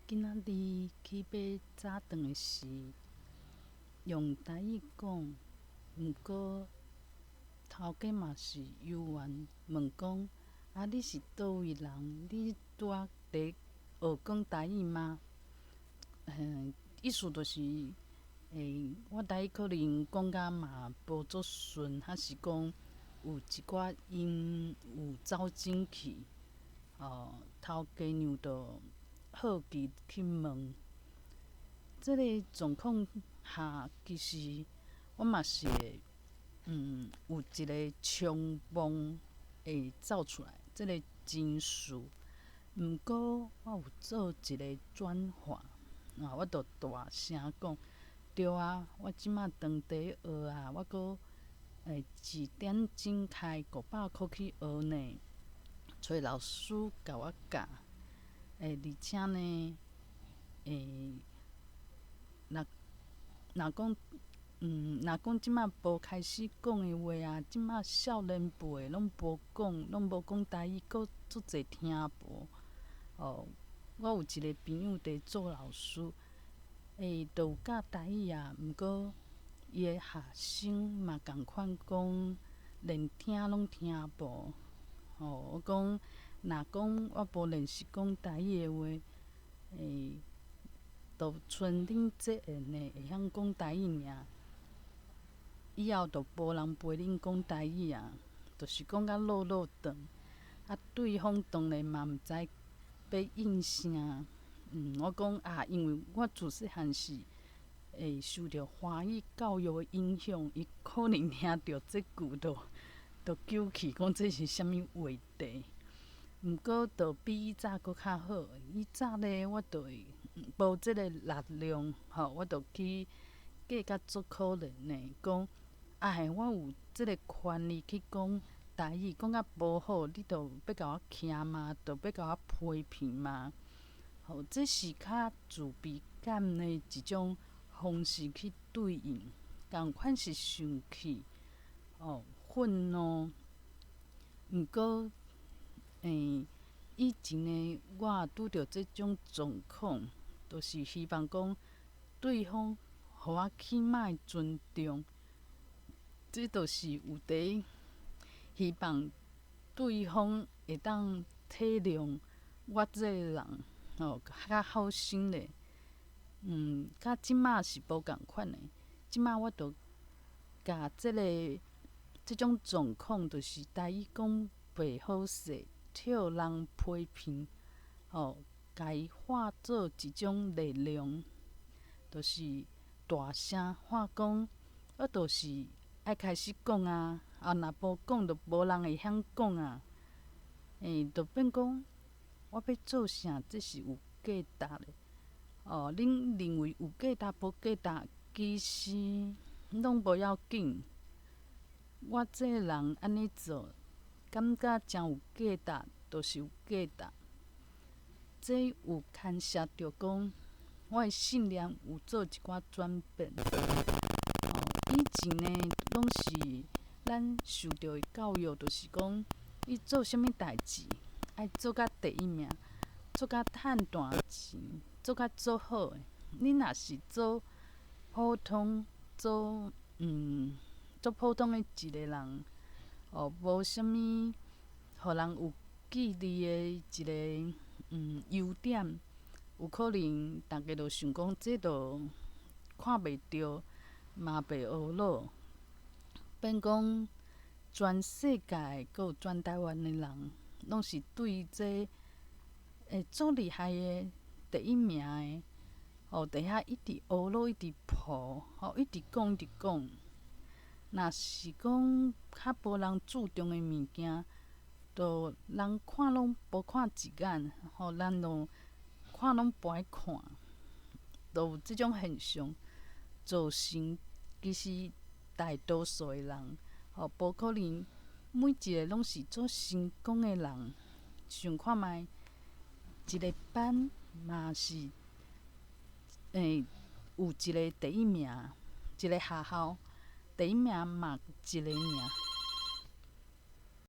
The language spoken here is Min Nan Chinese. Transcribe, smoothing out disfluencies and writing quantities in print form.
今仔日去買早頓的時，用台語講，毋過頭家嘛是猶原問講：啊，你是佗位人？你拄仔佇學講台語嗎？意思就是，我台語可能講甲嘛無足順，還是講有一寡音有走進去，哦，頭家娘就好奇去問。這個狀況下，其實我嘛是會，有一個衝動會走出來，這個情緒。毋過我有做一個轉化，啊，我就大聲講，對啊，我這馬當地學啊，我閣會一點鐘開五百箍去學呢，揣老師共我教，而且呢，若若講這馬無開始講的話啊，這馬少年輩攏無講，攏無講台語，閣足濟聽無。哦，我有一個朋友佇做老師，就有教台語啊，毋過伊的學生嘛仝款講，連聽攏聽無。哦，我講，若講我無練習講台語的話，就賰恁這個呢會曉講台語爾，以後就無人陪恁講台語啊，就是講甲落落長，啊，對方當然嘛毋知欲應啥。我講啊，因為我自細漢是會受著華語教育的影響，伊可能聽著這句就就糾氣，講這是啥物話題。毋過，就比以早閣較好。以早咧，我就會無這個力量，吼，我就去計較足可憐的，講，哎，我有這個權利去講台語，講甲無好，你就欲共我徛嗎？就欲共我批評嗎？吼，這是較自卑感的一種方式去對應，仝款是生氣，哦，憤怒。毋過，以前呢，我拄著這種狀況，就是希望講對方予我起碼的尊重，這就是有佇希望對方會當體諒我這個人，吼，較好心咧。佮這馬是無仝款的，這馬我就共這個這種狀況，就是台語講袂好勢，予人批評，吼，共伊化做一種力量，就是大聲喊講，我就是愛開始講啊！啊，若無講，就無人會曉講啊！就變講我欲做啥，這是有價值的。哦，恁認為有價值無價值，其實攏無要緊。我這個人按呢做，感覺誠有價值，就是有價值。這有牽涉著講，我的信念有做一寡轉變。哦，以前呢，攏是咱受著的教育，就是講，你做啥物代誌，愛做甲第一名，做甲趁大錢，做甲足好的。你若是做普通，做足普通的一個人，哦，無啥物予人有記憶的一個優點，有可能逐家就想講，這就看袂著，嘛袂懊惱。變講全世界閣有全台灣的人，攏是對這足厲害的第一名的，哦，佇遐一直懊惱，一直抱，吼，一直講，一直講。若是講較無人注重的物件，就人看攏無看一眼，吼，人就看攏無愛看，就有這種現象造成。其實大多數的人，吼，無可能每一個攏是足成功的人。想看覓，一個班嘛是，有一個第一名，一個學校第一名嘛一個爾。